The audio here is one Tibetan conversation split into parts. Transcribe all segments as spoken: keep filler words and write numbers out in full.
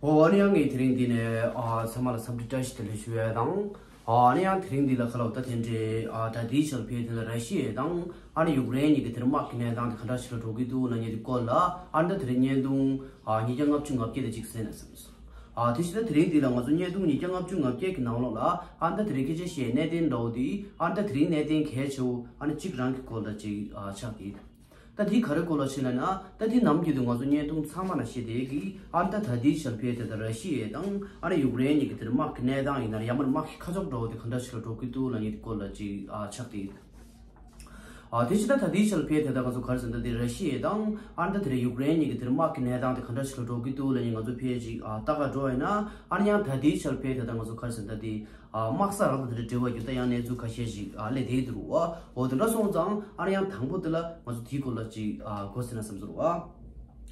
ཨོ་ཨ་ནི་ཡང་ངས་དེ་རིང་འདི་ནས་ཨ་ཚང་མ་ལ་འཚམས་འདྲི་བཀྲ་ཤིས་བདེ་ལེགས་ཞུ་ཡས་དང་། ཨ་ནི་ཡང་དེ་རིང་འདི་ལ་ཁ་ལོ་ད་དེ་འདྲའི་ཨ་ད་ལྟའི་ཆར་ཕེ་དེ་ལ་ར་ཤི་ཡ་དང་ཨ་ནི་ཡུཀ་རེན་གཉིས་ཀྱི་དེར་དམག་གི་གནས་སྟངས་དེ་ག་འདྲ་ཞིག་ལ་འགྲོ་གི་འདུག་ལབ་མཁན་དེ་སྐོར་ལ་ཨ་ནི་ད་དེ་རིང་བརྙན་ཐུང་ཨ་ཉིས་བརྒྱ་ལྔ་བཅུ་ང་བརྒྱད་དེ་ཅིག་གསན་ན་བསམ་སོང་། ཨ་དེ་བཞིན་ད་དེ་རིང་འདི་ལ་ང་ཚོ་བརྙན་ཐུང་ཉིས་བརྒྱ་ལྔ་བཅུ་ང་བརྒྱད་ཀྱི་ནང་ལོགས་ལ་ཨ་ནི་ད་དེ་རིང་སྐད་ཆ་བཤད་གནད་དོན་འདྲ་བོ་དེ་ཨ་ནི་ད་དེ་རིང་གནད་དོན་གལ་ཆེ་བོ་ཨ་ནི་གཅིག་རང་གི་སྐོར་ལ་ཅིག་ཨ་ཆགས་ཀྱི། ད་དེ་ག་རེ་སྐོར་ལ་ཞིག་ལབ་ན། ད་དེ་ནམ་རྒྱུན་དུ་ང་ཚོ་བརྙན་ཐུང་ཚང་མ་ལ་བཤད་བསྡད་ཀྱི་ཨ་ནི་ད་ད་ལྟའི་ཆར་ཕེ་དེ་ད་ར་ཤི་ཡ་དང་ཨ་ནི་ཡུཀ་རེན་གཉིས་ཀྱི་དེར་དམག་གི་གནས་སྟངས་ཡིན་ན་ཡང་མིན་དམག་གི་ཁ་ཕྱོགས་འདྲ་བོ་དེ་ག་འདྲ་ཞིག་ལ་འགྲོ་གི་འདུག་ལབ་མཁན་དེ་སྐོར་ལ་ཅིག་ཨ་ཆགས་བསྡད་ཡོད། ཨ་དེ་བཞིན་ད་ད་ལྟའི་ཆར་ཕེ་དེ་ད་ང་ཚོ་ག་རེ་ཟེར་ན་ད་དེ་ར་ཤི་ཡ་དང་ཨ་ནི་ད་དེ་རིང་ཡུཀ་རེན་གཉིས་ཀྱི་དེར་དམག་གི་གནས་སྟངས་དེ་ག་འདྲ་ཞིག་ལ་འགྲོ་གི་འདུག་ལབ་མཁན་ང་ཚོ་ཕེ་ཅིག་ཨ་ལྟ་ག་འགྲོ་བ་ཡིན་ན་ཨ་ནི་ཡང་ད་ལྟའི་ཆར་ཕེ་དེ་ད་ང་ཚོ་ག་རེ་ཟེར་ན་ད་དེ། ཨ་དམག་ས་རང་དང་དེ་འདྲ་འབྲེལ་བ་རྒྱུ་ད་ཡང་གནས་ཚུལ་ཁ་ཤས་ཤིག་ཨ་སླེབས་བསྡད་འདུག་རོ། འོ་དེ་འདྲ་སོང་ཙང་ཨ་ནི་ཡང་དང་པོ་དེ་ལ་ང་ཚོ་དེའི་སྐོར་ལ་ཅིག་ཨ་གོ་ཟེར་ན་བསམ་ཚོར་བ།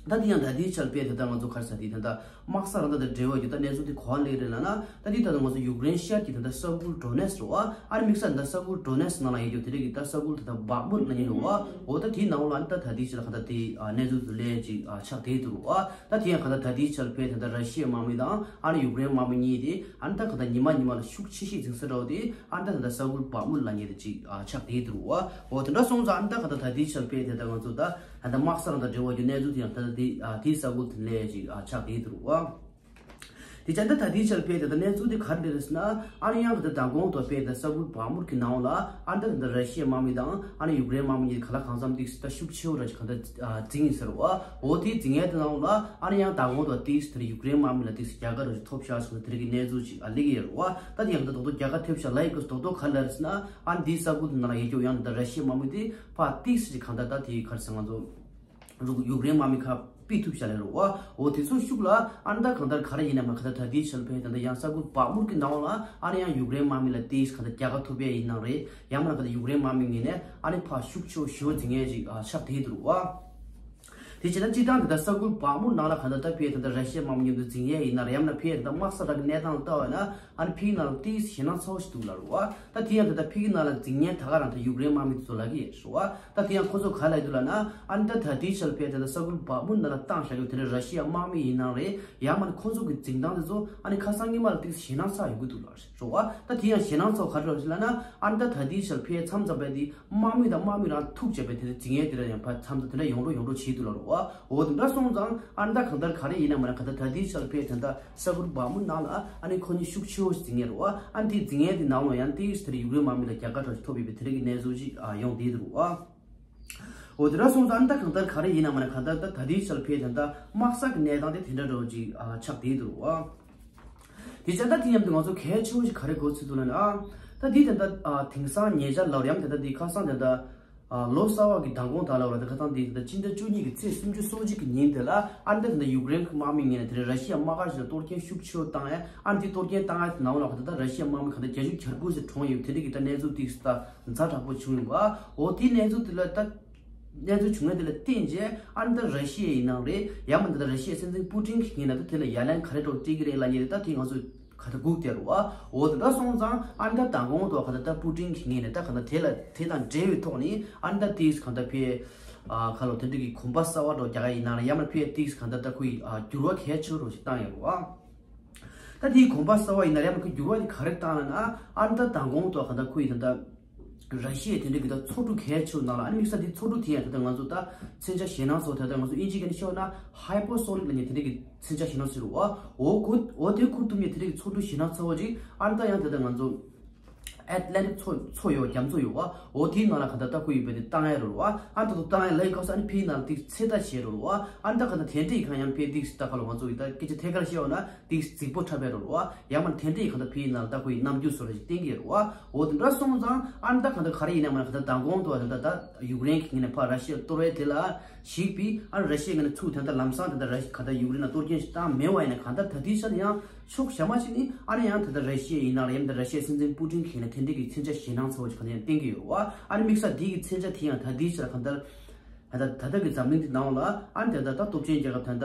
ད་དེ་ཡང་ད་ལྟའི་ཆར་དཔེ་དེ་ལྟར་ང་ཚོ་ག་རེ་ཟེར་དེ་ད་ལྟ་དམག་ས་རང་དང་དེ་འབྲེལ་བ་རྒྱུ་ད་གནས་ཚུལ་དེ་ག་པར་སླེབས་རེད་ལབ་ན། ད་དེ་ད་ལྟ་ང་ཚོ་ཡུཀ་རེན་ཤར་གྱི་ད་ལྟ་ས་ཁུལ་ཌོ་ནེ་སི་རོ། ཨ་ནི་དམིགས་བསལ་ད་ས་ཁུལ་ཌོ་ནེ་སི་ནང་ལ་ཡོད་རྒྱུ་དེ་རིགས་ཀྱི་ད་ས་ཁུལ་ད་ལྟ་བག་མུད་ལབ་མཁན་རོ། འོ་ད་དེའི་ནང་ལ་ཨ་ནི་ད་ད་ལྟའི་ཆར་ལ་ག་ད་དེ་ཨ་གནས་ཚུལ་དེ་སླེབས་ཅིག་ཨ་ཆགས་བསྡད་འདུག་རོ། ད་དེ་ཡང་ག་ད་ད་ལྟའི་ཆར་དཔེ་ད་ལྟ་ར་ཤི་ཡའི་དམག་མི་དང་ཨ་ནི་ཡུཀ་རེན་དམག་མི་གཉིས་དེ་ཨ་ནི་ད་ག་ད་ཉི་མ་ཉི་མ་ལ་ཤུགས་ཆེ་ཤོས་འཛིང་ས་འདྲ་བོ་དེ་ཨ་ནི་ད་ད་ལྟ་ས་ཁུལ་བག་མུད་ལབ་མཁན་དེ་ཅིག་ཨ་ཆགས་བསྡད་འདུག་རོ། འོ་དེ་འདྲ་སོང་ཙང་ཨ་ནི་ད་ག་ད་ད་ལྟའི་ཆར་དཔེ་དེ་ད་ང་ཚོ་ད་ཨ་ད་དམག་ས་རང་དང་འབྲེལ་བ་རྒྱུ་གནས་ཚུལ་དེ་ཡང་ད་ད་དེ་ཨ་དེའི་ས་ཁུལ་དེ་སླེབས་ཅིག་ཨ་ཆགས་བསྡད་འདུག་རོ། དེ་ཙང་ད་ད་ལྟའི་ཆར་དཔེ་དེ་ད་གནས་ཚུལ་དེ་ག་རེ་རེད་ཟེར་ན། ཨ་ནི་ཡང་གི་ད་མདང་དགོང་དུ་དཔེ་ད་ས་ཁུལ་བག་མུར་གྱི་ནང་ལ་ཨ་ནི་ད་ད་ར་ཤི་ཡའི་དམག་མི་དང་ཨ་ནི་ཡུཀ་རེན་དམག་མི་གཉིས་ག་ལ་གང་འཚམ་ཏིག་ད་ཤུགས་ཆེ་བོ་ར་ཅིག་ག་ད་འཛིང་ཡིན་ཟེར་བ། འོ་དེ་འཛིང་ཡས་དེ་ནང་ལ་ཨ་ནི་ཡང་མདང་དགོང་དུ་ཏིག་ད་ཡུཀ་རེན་དམག་མི་ལ་ཏིག་རྒྱལ་ཁ་ར་ཅིག་ཐོབ་ཤག་ཟེར་ན་དེ་རིགས་ཀྱི་གནས་ཚུལ་ཅིག་ཨ་སླེབས་ཀྱི་ཡོད་རེད་བ། ད་དེ་ཡང་ད་དོག་དོག་རྒྱལ་ཁ་ཐེབས་ཤག་ལབ་ཡོད་གི་དོག་དོག་ག་རེ་ལབ་ཟེར་ན། ཨ་ནི་དེའི་ས་ཁུལ་དེ་ནང་ལ་ཡོད་རྒྱུ་ཡང་ད་ར་ཤི་ཡའི་དམག་མི་དེ་ཕར་ཏིག་ཅིག་གང་ད་ད་དེ་ག་རེ་ཟེར་ང་ཚོ། རུ་ཡུཀ་རེན་དམག་མི་ཁ་ཕུད་ཐུབ་ཤག་ལབ་རོ་བ། འོ་དེ་ཚོ་ཤུགས་ལ་ཨ་ནི་ད་གང་ལྟར་ག་རེ་ཡིན་ན་མ་ག་ད་ད་དེའི་ཆར་ཕེ་ད་ད་ཡང་ས་ཁུལ་བག་མུར་གྱི་ནང་ལ་ཨ་ནི་ཡང་ཡུཀ་རེན་དམག་མི་ལ་ཏིག་ག་ད་རྒྱལ་ཁ་ཐོབ་ཡས་ཡིན་ནའང་རེད། ཡང་མིན་ན་ག་ད་ཡུཀ་རེན་དམག་མི་ངོས་ནས་ཨ་ནི་ཕར་ཤུགས་ཆེ་བོ་ཞེ་པོ་འཛིང་ཡས་ཅིག་ཨ་ཆགས་བསྡད་འདུག་རོ་བ། དེ་བྱས་ན་སྤྱིར་བཏང་གི་ད་ས་ཁུལ་བག་མུར་ནང་ལ་ག་ད་ད་ཕེ་ད་ད་ར་ཤི་ཡའི་དམག་མི་མཉམ་དུ་འཛིང་ཡས་ཡིན་ན་རེད། ཡང་མིན་ན་ཕེ་ད་ད་དམག་ས་རང་གི་གནས་སྟངས་ལ་ལྟ་བ་ཡིན་ན། ཨ་ནི་ཕི་ནང་ལ་ཏིག་ཞེད་སྣང་ཚ་བོ་ཞིག་འདུག་ལབ་རོ་བ། ད་དེ་ཡང་ད་ལྟ་ཕི་གི་ནང་ལ་འཛིང་མཁན་ད་ག་རང་ད་ཡུཀ་རེན་དམག་མི་དེ་ཚོ་ལབ་ཀྱི་ཡོད་རེད་བ། ད་དེ་ཡང་ཁོ་ཚོ་ག་ལབ་འདུག་ལབ་ན། ཨ་ནི་ད་ད་ལྟའི་ཆར་ཕེ་ད་ལྟ་ས་ཁུལ་བག་མུར་ནང་ལ་བཏང་བཞག་རྒྱུ་དེ་འདྲ་ར་ཤི་ཡ་དམག་མི་ཡིན་ནའང་རེད། ཡང་མིན་ན་ཁོ་ཚོ་གི་འཛིང་སྟངས་དེ་ཚོ་ཨ་ནི་ཁ་སང་ཉི་མ་ལ་ཏིག་ཞེད་སྣང་ཚ་ཡོང་གི་འདུག་ལབ་རེད་བ། ད་དེ་ཡང་ཞེད་སྣང་ཚ་བོ་ག་རེ་རེད་ལབ་ན། ཨ་ནི་ད་ད་ལྟའི་ཆར་ཕེ་མཚམས་མཚམས་ཕེ་དེ་དམག་མི་དང་དམག་མི་རང་ཐུག་བྱས་པའི་དེ་འཛིང་ཡས་དེ་ར་ཡང་ཕར་མཚམས་མཚམས་དེ་འདྲ་ཡོང་འགྲོ་ཡོང་འགྲོ་བྱེད་འདུག་ལབ་རོ་བ། འོ་དེ་འདྲ་སོང་ཙང་ཨ་ནི་ད་གང་ལྟར་ག་རེ་ཡིན་ན་མ་ན་ག་ད་ད་ལྟའི་ཆར་ཕེ་ད་ལྟ་ས་ཁུལ་བག་མུར་ནང་ལ་ཨ་ནི་ཁོ་གཉིས་ཤུགས་ཆེ་བོ་ཞིག་འཛིང་ཡས་རེད་བ། ཨ་ནི་དེ་འཛིང་ཡས་དེ་ནང་ལ་ཡང་ཏིག་དེ་ར་ཡུཀ་རེན་དམག་མི་ལ་རྒྱལ་ཁ་འདྲ་ཞིག་ཐོབ་ཡོད་པའི་དེ་རིགས་ཀྱི་གནས་ཚུལ་ཞིག་ཨ་ཡོང་བསྡད་འདུག་རོ་བ། འོ་དེ་འདྲ་སོང་ཙང་ཨ་ནི་ད་གང་ལྟར་ག་རེ་ཡིན་ན་མ་ན་ག་ད་ད་ད་ལྟའི་ཆར་ཕེ་ད་ལྟ་དམག་ས་གི་གནས་སྟངས་དེ་དེ་འདྲ་འདྲ་བོ་ཅིག་ཨ་ཆགས་བསྡད་འདུག་རོ་བ། དེ་བྱས་ད་དེ་མཉམ་དུ་ང་ཚོ་གལ་ཆེ་བོ་ཞིག་ག་རེ་གོ་ཚུལ་འདུག་ལབ་ན། ཨ་ད་དེ་ད་ལྟ་ཨ་དེང་སང་ཉེ་ཆར་ལབ་རེད། ཡང་ད་ལྟ་དེ་ཁ་སང་ད་ལྟ་ཨ་ལོ་གསར་བ་གི་མདང་དགོང་དག་ལབ་ར། ད་ཁ་སང་དེ་ད་ལྟ་སྤྱི་ཟླ་བཅུ་གཉིས་ཀྱི་ཚེས་སུམ་ཅུ་སོ་གཅིག་གི་ཉིན་དེ་ལ་ཨ་ད་ད་ལྟ་ཡུཀ་རེན་གི་དམག་མི་ངོས་ནས་དེ་ར་ཤི་ཡ་དམག་སྒར་ཞིག་ལ་གཏོར་སྐྱོན་ཤུགས་ཆེ་བོ་བཏང་ཡས། ཨ་དེ་གཏོར་སྐྱོན་བཏང་ཡས་དེ་ནང་ལ་ད་ལྟ་ར་ཤི་ཡ་དམག་མི་ག་ད་བརྒྱད་ཅུ་གྱ་དགུ་ཞིག་གྲོངས་ཡོད། དེ་འདྲ་གི་ད་གནས་ཚུལ་ཏིག་ད་ཛ་དྲག་པོ་བྱུང་ཡོད་པ། འོ་དེའི་གནས་ཚུལ་དེ་ལ་ད། གནས་ཚུལ་བྱུང་ཡ་དེ་ལ་བརྟེན་བྱས་ཨ་ནི་ད་ར་ཤི་ཡ་ཡིན་ནའང་རེད། ཡང་མིན་ད་ལྟ་ར་ཤི་ཡའི་སྲིད་འཛིན་པུ་ཏིན་གྱི་ངོས་ནས་ད་དེ་ལ་ཡ་ལན་ག་རེ་འདྲ་བོ་སྤྲད་ཀྱི་རེད་ལབ་མཁན་དེ་ད་དེ་ང་ཚོས་ག་ད་སྒུག་བསྡད་རེད་བ། འོ་དེ་འདྲ་སོང་ཙང་ཨ་ནི་ད་མདང་དགོང་དུ་ག་ད་ད་པུ་ཏིན་གྱི་ངོས་ནས་ད་ག་ད་དེ་ལ་དེ་དང་འབྲེལ་བའི་ཐོག་ནས་ཨ་ནི་ད་དེ་ག་ད་ཕེ་ཨ་ག་ལོ་དེ་འདྲ་གི་གོམ་པ་གསར་བ་འདྲ་བོ་རྒྱག་ཡ་ཡིན་ནའང་རེད། ཡང་མིན་ཕེ་དེ་ག་ད་ད་ཁོ་ཡི་ཨ་འགྱུར་བ་གལ་ཆེ་བོ་ཞིག་བཏང་ཡོད་རེད་བ། ད་དེའི་གོམ་པ་གསར་བ་ཡིན་ན་རེད། ཡང་མིན་ཁོ་འགྱུར་བ་དེ་ག་རེ་བཏང་ལབ་ན། ཨ་ནི་ད་མདང་དགོང་དུ་ག་ད་ཁོ་ཡི་ད་ད། ར་ཤི་ཡའི་དེ་འདྲ་གི་ད་མཚོ་གྲུ་གལ་ཆེ་བོ་ནང་ལ། ཨ་ནི་དམིགས་བསལ་འདི་མཚོ་གྲུ་དེ་ཡང་ད་ལྟ་ང་ཚོ་ད་མཚོན་ཆ་ཞེད་སྣང་ཚ་བོ་ད་ལྟ་ང་ཚོ་དབྱིན་ཇིའི་སྐད་ནས་བཤད་ན་ཧའི་པར་སོ་ནིག་ལབ་མཁན་དེ་འདྲ་གི་མཚོན་ཆ་ཞེད་སྣང་ཚ་བོ་ཟེར་བ། འོ་ཁོ་འོ་དེ་ཁུར་ཐུབ་མཁན་དེ་འདྲ་གི་མཚོ་གྲུ་ཞེད་སྣང་ཚ་བོ་ཅིག་ཨ་ནི་ད་ཡང་ད་ལྟ་ང་ཚོ་ཨེཊ་ལན་ཊིག་མཚོ་མཚོ་ཡོད་རྒྱ་མཚོ་ཡོད་བ། འོ་དེའི་ནང་ལ་ག་ད་ལྟ་ཁོ་ཡི་བས་དེ་བཏང་ཡ་རེད་བ། ཨ་ནི་ད་དུང་བཏང་ཡ་ལབ་ཡི་སྐབས་སུ་ཨ་ནི་ཕི་ནང་ཏིག་ཚེ་ད་བྱས་རེད་བ། ཨ་ནི་ད་ག་ད་དེ་འདྲ་ཡི་གང་ཡང་ཕེ་ཏིག་ད་ག་ལ་ང་ཚོ་ཡི་ད་སྐད་ཆ་ཐད་ཀར་བཤད་བ་ན། དེ་རྫིག་པོ་འཁྲབ་པའི་རོ་རོ་བ། ཡང་མིན་དེ་འདྲ་ཡི་གང་ལྟར་ཕི་ཡི་ནང་ལ་ད་ཁོ་ཡི་རྣམ་འགྱུར་བཟོ་འདྲ་ཞིག་བསྟན་གྱི་ཡོད་རོ་བ། འོ་དེ་འདྲ་སོང་ཙང་ཨ་ནི་ད་གང་ལྟར་ག་རེ་ཡིན་ན་མ་ན་གང་ལྟར་མདང་དགོང་དུ་བ་དེ་འདྲ་ད་ཡུཀ་རེན་གྱི་ངོས་ནས་ཕར་ར་ཤི་ཡ་གཏོར་བའི་དེ་ལ་གཞིགས་པའི་ཨ་ནི་ར་ཤི་ཡའི་ངོས་ནས་ཚུར་དེ་འདྲ་ལམ་སང་དེ་འདྲ་ར་ཤི་གང་ལྟར་ཡུཀ་རེན་ལ་གཏོར་སྐྱོན་ཞིག་བཏང་མེད་པ་ཡིན་ན། གང་ལྟར་ད་ལྟའི་ཆར་ཡང་ཕྱོགས་གཞན་མ་ཞིག་ནས་ཨ་ནི་ཡང་དེ་འདྲ་ར་ཤི་ཡ་ཡིན་ན་རེད། ཡང་དེ་ར་ཤི་ཡའི་སྲིད་འཛིན་པུ་ཏིན་གྱི་ངོས་ནས་དེ་འདྲ་གི་མཚོན་ཆ་ཞེད་སྣང་ཚ་བོ་ཞིག་གང་ལྟར་ཡང་བསྟན་གྱི་ཡོད་རོ་བ། ཨ་ནི་དམིགས་བསལ་འདི་གི་མཚོན་ཆ་དེ་ཡང་ད་ལྟའི་ཆར་གང་ལྟར་ད་ལྟ་ད་ལྟ་གི་འཛམ་གླིང་འདི་ནང་ལ་ཨ་ནི་དེ་འདྲ་ད་སྟོབས་ཆེན་རྒྱལ་ཁབ་ད་ལྟ།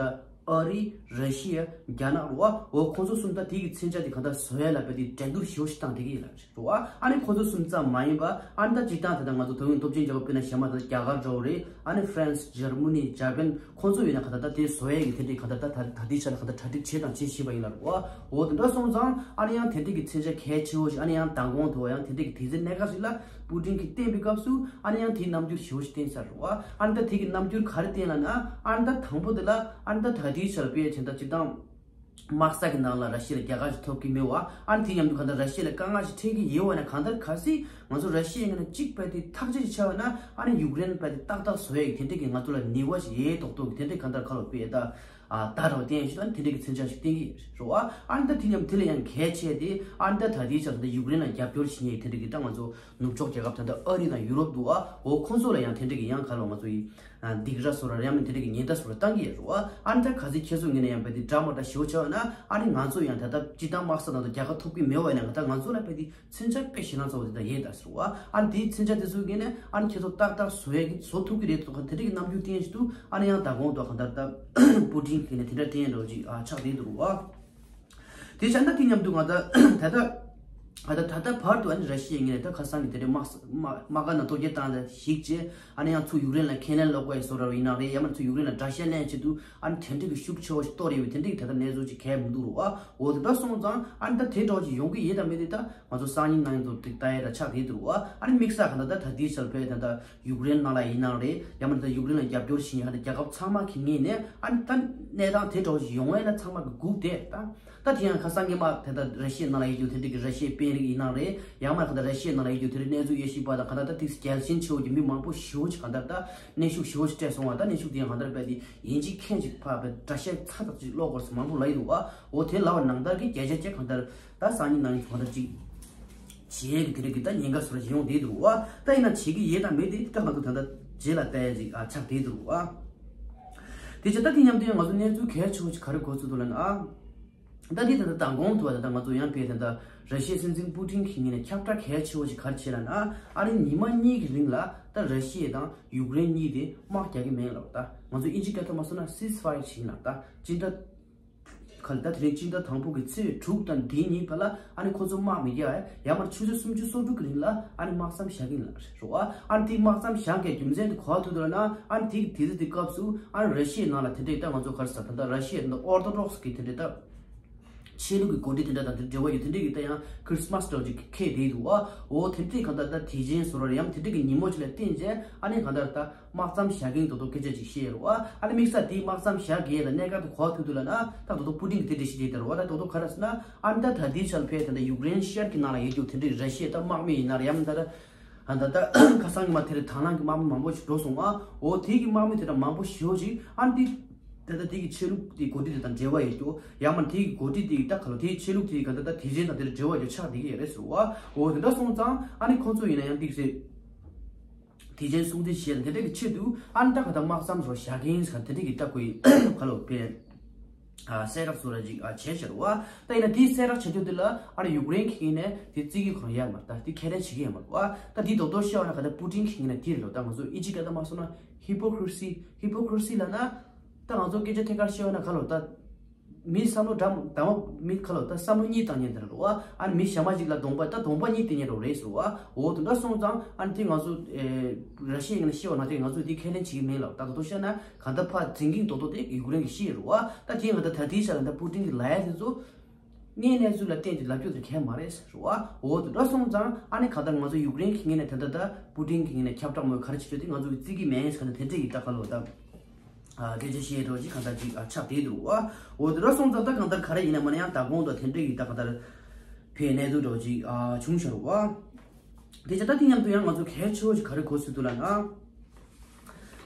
ཨ་རི། ར་ཤི་ཡ། རྒྱ་ནག་རེད་བ། འོ་ཁོང་ཚོ་གསུམ་ད་དེ་གི་མཚོན་ཆ་དེ་གང་ལྟར་བཟོ་ཡ་ལ་དཔེ་དེ་འགྲན་བསྡུར་ཞེ་པོ་ཞིག་བཏང་བསྡད་ཀྱི་ཡོད་ལ་རེད་བ། ཨ་ནི་ཁོང་ཚོ་གསུམ་ཙམ་མ་ཡིན་པ་ཨ་ནི་ད་སྤྱིར་བཏང་དེ་ད་ང་ཚོ་ད་དུང་སྟོབས་ཆེན་རྒྱལ་ཁབ་དཔེར་ན་གཞན་མ་ད་རྒྱ་གར་འདྲ་བོ་རེད། ཨ་ནི་ཧྥ་རན་སི། འཇར་མ་ནི། ཇ་པན། ཁོང་ཚོ་ཡིན་ན་གང་ལྟར་ད་དེ་བཟོ་ཡ་གི་དེ་འདྲའི་གང་ལྟར་ད་ད་ད་ལྟའི་ཆ་ལ་གང་ལྟར་གྲ་སྒྲིག་བྱས་དང་བྱེད་བཞིན་པ་ཡིན་ལ་རེད་བ། འོ་དེ་འདྲ་སོང་ཙང་ཨ་ནི་ཡང་དེ་འདྲའི་གི་མཚོན་ཆ་གལ་ཆེ་བོ་ཞིག་ཨ་ནི་ཡང་མདང་དགོང་དུ་ཡང་དེ་འདྲའི་གི་དུས་ཚོད་གནད་འགག་ཞིག་ལ་པུ་ཏིན་གྱིས་བསྟན་པའི་སྐབས་སུ་ཨ་ནི་ཡང་དེའི་རྣམ་འགྱུར་ཞེ་པོ་ཞིག་བསྟན་ཚར་རེད་བ། ཨ་ནི་ད་དེ་གི་རྣམ་འགྱུར་ག་རེ་བསྟན་ལབ་ན་ཨ་ནི་ད་དང་པོ་དེ་ལ་ཨ་ནི་ད་ད་ལྟའི་ཆར་དཔེ་དེ་འདྲ་སྤྱིར་བཏང་དམག་ས་གི་ནང་ལ་ར་ཤི་ཡ་ལ་རྒྱལ་ཁ་ཞིག་ཐོབ་ཀྱི་མེད་བ། ཨ་ནི་དེ་མཉམ་དུ་གང་ལྟར་ར་ཤི་ཡ་ལ་དཀའ་ངལ་ཞིག་འཕྲད་ཀྱི་ཡོད་བ་ན་གང་ལྟར་གལ་སྲིད་ང་ཚོ་ར་ཤི་ཡའི་ངོས་ནས་གཅིག་དཔེ་དེ་ཐག་གཅོད་ཅིག་བྱས་པ་ན་ཨ་ནི་ཡུཀ་རེན་དཔེ་དེ་ཏག་ཏག་བཟོ་ཡས་ཀྱི་དེ་འདྲ་གི་ང་ཚོ་ལ་ནུས་པ་ཞིག་ཡོད་མདོག་མདོག་གི་དེ་འདྲ་གང་ལྟར་ཁ་ལོ་དཔེ་ད་ཨ་ད་ར་བ་བསྟན་ཞིག་ཨ་ནི་དེ་འདྲ་གི་མཚོན་ཆ་ཞིག་བསྟན་གྱི་ཡོད་རེད་བ། ཨ་ནི་ད་དེ་མཉམ་དེ་ལ་ཡང་གལ་ཆེ་དེ་ཨ་ནི་ད་ད་ལྟའི་ཆར་ད་ཡུཀ་རེན་ལ་རྒྱབ་སྐྱོར་བྱེད་མཁན་དེ་འདྲ་གི་ད་ང་ཚོ་ནུབ་ཕྱོགས་རྒྱལ་ཁབ་ད་ལྟ་ཨ་རི་དང་ཡུ་རོབ་འདུག་བ། འོ་ཁོང་ཚོ་ལ་ཡང་དེ་འདྲ་གི་ཡང་ཁ་ལོ་ང་ཚོ་ཡི་སྡིགས་ར་བཟོ་ར་ཡང་མིན་དེ་འདྲ་གི་ཉེན་བརྡ་བཟོ་ར་བཏང་གི་ཡོད་རེད་བ། ཨ་ནི་ད་གལ་སྲིད་ཁྱེད་ཚོ་ངོས་ནས་ཡང་དཔེ་དེ་འདྲ་མ་འདྲ་ཞེ་པོ་བྱས་པ་ན་ཨ་ནི་ང་ཚོ་ཡང་ད་ལྟ་སྤྱིར་བཏང་དམག་ས་ནང་དུ་རྒྱལ་ཁ་ཐོབ་ཀྱི་མེད་པ་ཡིན་ན་ད་ང་ཚོ་ལ་དཔེ་དེ་མཚོན་ཆ་དཔེ་ཞེད་སྣང་ཚ་བོ་དེ་འདྲ་ཡོད་ད་ཟེར་བ། ཨ་ནི་དེའི་མཚོན་ཆ་དེ་ཚོ་གི་ནས་ཨ་ནི་ཁྱེད་ཚོ་ཏག་ཏག་བཟོ་ཡས་ཀྱི་བཟོ་ཐུབ་ཀྱི་རེད་དོ་ག་དེ་འདྲ་གི་རྣམ་འགྱུར་བསྟན་ཞིག་འདུག་ཨ་ནི་ཡང་ད་དགོང་དུ་གང་ལྟར་ད་པུ་ཏིན་གི་ནས་དེ་འདྲ་བསྟན་འགྲོ་ཅིག་ཨ་ཆགས་བསྡད་འདུག་རུ་བ། དེ་བྱས་ན་དེ་མཉམ་དུ་ང་ད་ད་ད་ད་ད་ད་བར་དུ་ཨ་ནི་ར་ཤི་ཡའི་ངོས་ནས་ད་ཁ་སང་གི་དེ་འདྲའི་དམག་དམག་དམག་སྒར་ནང་གཏོར་རྒོལ་བཏང་ལ་གཞིགས་བྱས་ཨ་ནི་ཡང་ཚུར་ཡུཀ་རེན་ལ་ཁས་ལེན་སློག་དགོས་ཡས་བཟོ་འདྲ་བ་ཡིན་ན་རེད། ཡང་མིན་ཚུར་ཡུཀ་རེན་ལ་དགྲ་ཤ་ལེན་ཆེད་དུ་ཨ་ནི་དེ་འདྲ་གི་ཤུགས་ཆེ་བ་ཞིག་གཏོར་ཡོད་པའི་དེ་འདྲ་གི་ད་ལྟ་གནས་ཚུལ་ཅིག་གས་མི་འདུག་རུ་བ། འོ་དེ་འདྲ་སོང་ཙང་ཨ་ནི་ད་དེ་འདྲ་བ་ཅིག་ཡོང་གི་ཡོད་དམ་མེད་དེ་ད་ང་ཚོ་སང་ཉིན་གནངས་ཉིན་དུ་དེ་ལྟ་ཡས་ད་ཆགས་བསྡད་འདུག་བ། ཨ་ནི་དམིགས་བསལ་ག་ད་ད་ད་དེའི་ཆར་བས་ད་ད་ཡུཀ་རེན་ནང་ལ་ཡིན་ནའང་རེད། ཡང་མིན་ད་ཡུཀ་རེན་ལ་རྒྱབ་སྐྱོར་བྱེད་མཁན་ད་རྒྱལ་ཁབ་ཚང་མ་གི་ངོས་ནས་ཨ་ནི་ད་གནས་སྟངས་དེ་འདྲ་བ་ཞིག་ཡོང་བས་ན་ཚང་མ་གི་སྒུག་བསྡད་ད། ད་དེ་ཡང་ཁ་སང་ཉི་མ་དེ་ད་ར་ཤི་ཡའི་ནང་ལ་ཡོད་རྒྱུ་དེ་འདྲ་གི་ར་ཤི་ཡའི་དཔོན་རིགས་ཡིན་ནའང་རེད། ཡང་མིན་ག་ད་ར་ཤི་ཡའི་ནང་ལ་ཡོད་རྒྱུ་དེ་འདྲ་གནས་ཚུལ་དབྱེ་ཞིབ་པ་དང་ག་ད་ད་དེ་རྒྱལ་ཞེན་ཆེ་བོ་གི་མི་མང་པོ་ཞེ་པོ་ཅིག་ག་ད་ད་གནོན་ཤུགས་ཞེ་པོ་ཅིག་སྤྲད་སོང་བ། ད་གནོན་ཤུགས་དེ་ཡང་ག་ད་རྦད་དེ་ཡིན་གཅིག་མཁྱེན་གཅིག་ཕ་བས་དགྲ་ཤ་ཚ་ཐག་ཅིག་སློག་དགོས་སུ་མང་པོ་ལ་ཡོད་འདུག་བ། འོ་དེ་ལབ་པ་ནང་ལྟར་གི་བརྒྱ་ཆ་བརྒྱ་གང་ལྟར་ད་སང་ཉིན་གནངས་ཉིན་གང་ལྟར་ཅིག་བྱེད་ཡས་ཀྱི་དེ་རིགས་ཀྱི་ད་ཉེན་ཁ་བཟོ་འདྲ་ཅིག་ཡོང་བསྡད་འདུག་བ། ད་ཡིན་ན་བྱེད་ཀྱི་ཡོད་དམ་མེད་དེ་ད་ང་ཚོ་ད་ལྟ་རྗེས་ལ་བལྟ་ཡས་ཅིག་ཨ་ཆགས་བསྡད་འདུག་བ། དེ་བྱས་ད་དེ་མཉམ་དུ་ཡང་ང་ཚོ་གནས་ཚུལ་གལ་ཆེ་བོ་ཅིག་ག་རེ་གོ་ཚུལ་འདུག་ལབ་ན་ཨ། ད་དེ་ད་ལྟ་མདང་དགོང་དུ་བ་ད་ལྟ་ང་ཚོ་ཡང་དཔེ་ད་ལྟ་ར་ཤི་ཡའི་སྲིད་འཛིན་པུ་ཏིན་གྱི་ངོས་ནས་ཁྱབ་བསྒྲགས་གལ་ཆེ་བོ་ཅིག་ག་རེ་བྱས་ལབ་ན་ཨ་ནི་ཉི་མ་གཉིས་ཀྱི་རིང་ལ་ད་ར་ཤི་ཡ་དང་ཡུཀ་རེན་གཉིས་དེ་དམག་རྒྱག་གི་མེད་ལབ། ད་ང་ཚོ་ཨིན་ཇི་སྐད་ཐོག་མ་སོང་ན་སིས་ཕ་ཡར་བྱེད་ཀྱི་ལབ། ད་སྤྱི་ཟླ་ག་ལ་ད་དེ་རིང་སྤྱི་ཟླ་དང་པོ་གི་ཚེས་དྲུག་དང་དེའི་ཉིན་བར་ལ་ཨ་ནི་ཁོ་ཚོ་དམག་མི་རྒྱག་ཡ་ཡང་མར་ཆུ་ཚོད་སུམ་ཅུ་སོ་དྲུག་གི་རིང་ལ་ཨ་ནི་དམག་མཚམས་བཞག་གི་ཡིན་ལབ་རེད་བ། ཨ་ནི་དེ་དམག་མཚམས་བཞག་གི་རྒྱུ་མཚན་དེ་ག་པར་ཐུག་འདུག་ལབ་ན་ཨ་ནི་དེ་དེ་ཚོ་དེ་སྐབས་སུ་ཨ་ནི་ར་ཤི་ཡའི་ནང་ལ་དེ་འདྲའི་ད་ང་ཚོ་ག་རེ་ཟེར་ད་ལྟ་ར་ཤི་ཡའི་ད་ལྟ་ཨོར་ཐོ་ཌོག་སི་གི་དེ་འདྲའི་ད་ཆོས་ལུགས་ཀྱི་འགོ་ཁྲིད་དེ་འདྲ་དང་དེ་འབྲེལ་བ་ཡོད་དེ་འདྲའི་གི་ད་ཡང་ཁྲིས་མས་འདྲ་བོ་ཅིག་འཁེལ་བསྡད་འདུག་བ། འོ་དེ་འདྲའི་གང་ལྟར་ད་དུས་ཆེན་བཟོ་འདྲ་ཡང་དེ་འདྲའི་གི་ཉིན་མོ་ཅིག་ལ་བརྟེན་བྱས་ཨ་ནི་གང་ལྟར་ད་དམག་མཚམས་བཞག་གིན་དོ་དོ་སྐད་ཆ་ཅིག་བཤད་རེད་བ། ཨ་ནི་དམིགས་བསལ་དེའི་དམག་མཚམས་བཞག་གི་ཡས་ལ་གནད་འགག་དེ་ག་པར་ཐུག་འདུག་ལབ་ན་ད་དོ་དོ་པུ་ཏིན་གི་དེ་འདྲ་ཞིག་རེད་ད་རེད་བ། ད་དོ་དོ་ག་རེ་ཟེར་ན་ཨ་ནི་ད་ད་ལྟའི་ཆར་ཕེ་ད་ལྟ་ཡུཀ་རེན་ཤར་གྱི་ནང་ལ་ཡོད་རྒྱུ་དེ་འདྲའི་ར་ཤི་ཡ་ད་དམག་མི་ཡིན་ན་རེད། ཡང་མིན་ད་ད་ཨ་ད་ད་ཁ་སང་ཉི་མ་དེ་རིང་དང་བླངས་ཀྱི་དམག་མི་མང་པོ་ཞིག་འགྲོ་སོང་བ། འོ་དེ་གི་དམག་མི་དེ་འདྲ་མང་པོ་ཞེ་པོ་ཅིག་ཨ་ནི་དེ་ད་ལྟ་དེ་གི་ཆོས་ལུགས་དེ་འགོ་ཁྲིད་དེ་དང་འབྲེལ་བ་ཡོད་རྒྱུ་ཡང་མིན་དེ་གི་འགོ་ཁྲིད་དེ་ད་ག་ལ་དེའི་ཆོས་ལུགས་དེ་ག་ད་ད་དེ་ཆེན་དང་དེ་འདྲ་འབྲེལ་བ་ཡོད་ཆགས་བསྡད་ཀྱི་ཡོད་རེད་ཟེར་བ། འོ་དེ་འདྲ་སོང་ཙང་ཨ་ནི་ཁོང་ཚོ་ཡིན་ན་ཡང་ཏིག་ཙེ། དེ་ཆེན་སྲུང་བརྩི་བྱས་དེ་འདྲ་གི་ཆེད་དུ་ཨ་ནི་ད་ག་ད་དམག་མཚམས་སོགས་བཞག་གིན་ཟེར་དེ་འདྲ་གི་ལྟ་དགོས་ཁ་ལོ་པས་ཨ་གསལ་བསྒྲགས་སོགས་ར་ཅིག་ཨ་བྱས་ཤར་བ། ད་ཡིན་ན་དེའི་གསལ་བསྒྲགས་བྱ་རྒྱུ་དེ་ལ་ཨ་ནི་ཡུཀ་རེན་གྱི་ངོས་ནས་དེ་བརྩི་གི་ཁོ་རང་ཡོད་མ་རེད། ད་དེ་ཁས་ལེན་བྱེད་ཀྱི་ཡོད་མ་རེད་བ། ད་དེ་རྡོག་རྡོག་བཤད་པ་ན་ག་ད་པུ་ཏིན་གྱི་ངོས་ནས་དེ་རེད་ལོ། ད་ང་ཚོ་ཨིན་ཇི་སྐད་ད་མ་སོང་ན་ཧི་པོ་ཀི་རི་སི། ཧི་པོ་ཀི་རི་སི་ལབ་ན་ད་ང་ཚོ་སྐད་ཆ་ཐད་ཀར་བཤད་པ་ན་ག་ལོ་ད། མི་བསམ་བློ་འདྲ་མོ་འདྲ་མོ་མི་ཁ་ལོ་ད་བསམ་བློ་གཉིས་བཏང་མཁན་དེ་རེད་བ། ཨ་ནི་མི་གཞན་པ་ཅིག་ལ་གདོང་པ་ད་གདོང་པ་གཉིས་བསྟན་མཁན་རོ་རེད་ཟེར་བ། འོ་དེ་འདྲ་སོང་ཙང་ཨ་ནི་དེ་ང་ཚོ་ཨེ་ར་ཤི་ཡའི་ངོས་ནས་བཤད་པ་ན་དེ་ང་ཚོ་དེ་ཁས་ལེན་བྱེད་ཀྱི་མེད་ལབ། ད་ད་དུང་བཤད་ན་གང་ལྟར་ཕར་འཛིང་གིན་རྡོག་རྡོག་དེ་ཡུཀ་རེན་གྱིས་བཤད་རེད་བ། ད་དེ་ང་ད་ད་དེའི་ཆ་ལ་ད་པུ་ཏིན་གྱི་ལ་ཡ་དེ་ཚོ་དངོས་གནས་ཚུལ་ལ་བརྟེན་ཏེ་ལབ་རྒྱུ་དེ་གལ་མ་རེད་ཟེར་བ། འོ་དེ་འདྲ་སོང་ཙང་ཨ་ནི་གང་ལྟར་ང་ཚོ་ཡུཀ་རེན་གྱི་ངོས་ནས་ད་ད་ད་པུ་ཏིན་གྱི་ངོས་ནས་ཁྱབ་བསྒྲགས་མོལ་ག་རེ་བྱེད་རྒྱུ་དེ་ང་ཚོ་གི་བརྩི་གི་མེད་ཟེར་ནས་དེ་འདྲ་གི་ད་ཁ་ལོ་ད། ཨ་སྐད་ཆ་བཤད་འགྲོ་ཅིག་གང་ལྟར་ཅིག་ཨ་ཆགས་བསྡད་འདུག་བ། འོ་དེ་འདྲ་སོང་ཙང་ད་གང་ལྟར་ག་རེ་ཡིན་ན་མ་ན་ཡང་ད་གོང་དུ་དེ་འདྲ་ཡིན་ད་གང་ལྟར་ཕའི་གནས་ཚུལ་འདྲ་ཅིག་ཨ་བྱུང་ཤར་བ། དེ་ཆ་ད་དེ་མཉམ་དུ་ཡང་ང་ཚོ་གལ་ཆེ་བོ་ཞིག་ག་རེ་གོ་སྲིད་འདུག་ལབ་ན།